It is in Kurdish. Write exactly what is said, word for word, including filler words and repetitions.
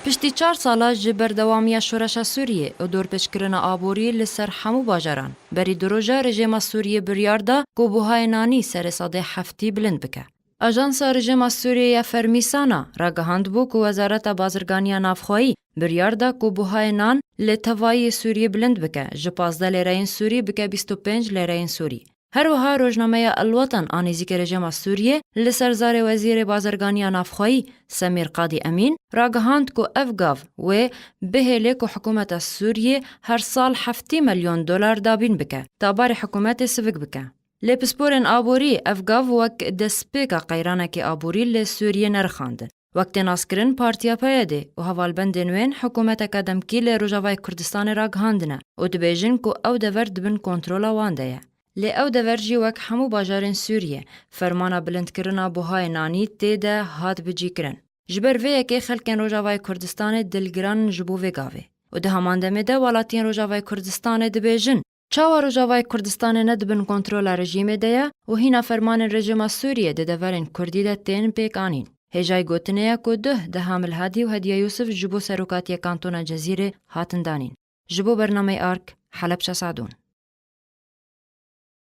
Piştî çar sala ji berdewamiya şoreşa Sûriyê û dorpêçkirina aborî li ser hemû bajaran, berî du roja rejêma Sûriyê biryar da ku buhayê nanî serê sedê heftî bilind bike. Ajansa rejêma Sûriyê ya fermî SANA ragihandibû ku Wezareta Bazirganiya Navxweyî biryar da ku buhayê nan li tevayî Sûriyê bilind bike, ji pazdeh lêreyên Sûrî bike bîst û pênc lêreyên Sûrî. Her wiha rojnameya El Watan a nêzîkê rejêma Sûriyê li ser zarê Wezîrê Bazirganiya Navxweyî Semîr Qadî Emîn ragihand ku ev gav wê bihêlê ku hikûmeta Sûriyê her sal heftê milyon dolar dabîn bike, ta barê hikûmetê sivik bike. Lê pisporên aborî ev gav wek destpêka qeyranekî aborî li Sûriyê nerixandin. Wek tê naskirin, Partiya P Y D û hevalbendên wên hikûmeteke demkî li Rojavayê Kurdistanê ragihandine û dibêjin ku ew dever di bin kontrola wan de ye. Lê ew dever jî wek hemû bajarên Sûriyê fermana bilindkirina buhayê nanî tê de hat bicîkirin. Ji ber vê yekê xelkên Rojavayê Kurdistanê dilgiran in ji bo vê gavê. Û di heman demê de welatiyên Rojavayê Kurdistanê dibêjin, çawa Rojavayê Kurdistanê ne di bin kontrola rejîmê de ye û hîna fermanên rejîma Sûriyê di deverên Kurdî de tên pêkanîn. Hêjayî gotinê ye ku duh Deha Milhadî û Hediye Yûsif ji bo serokatiya kantona Cezîrê hatin danîn. Ji bo bernameyê ARK, Helebşa Sadûn.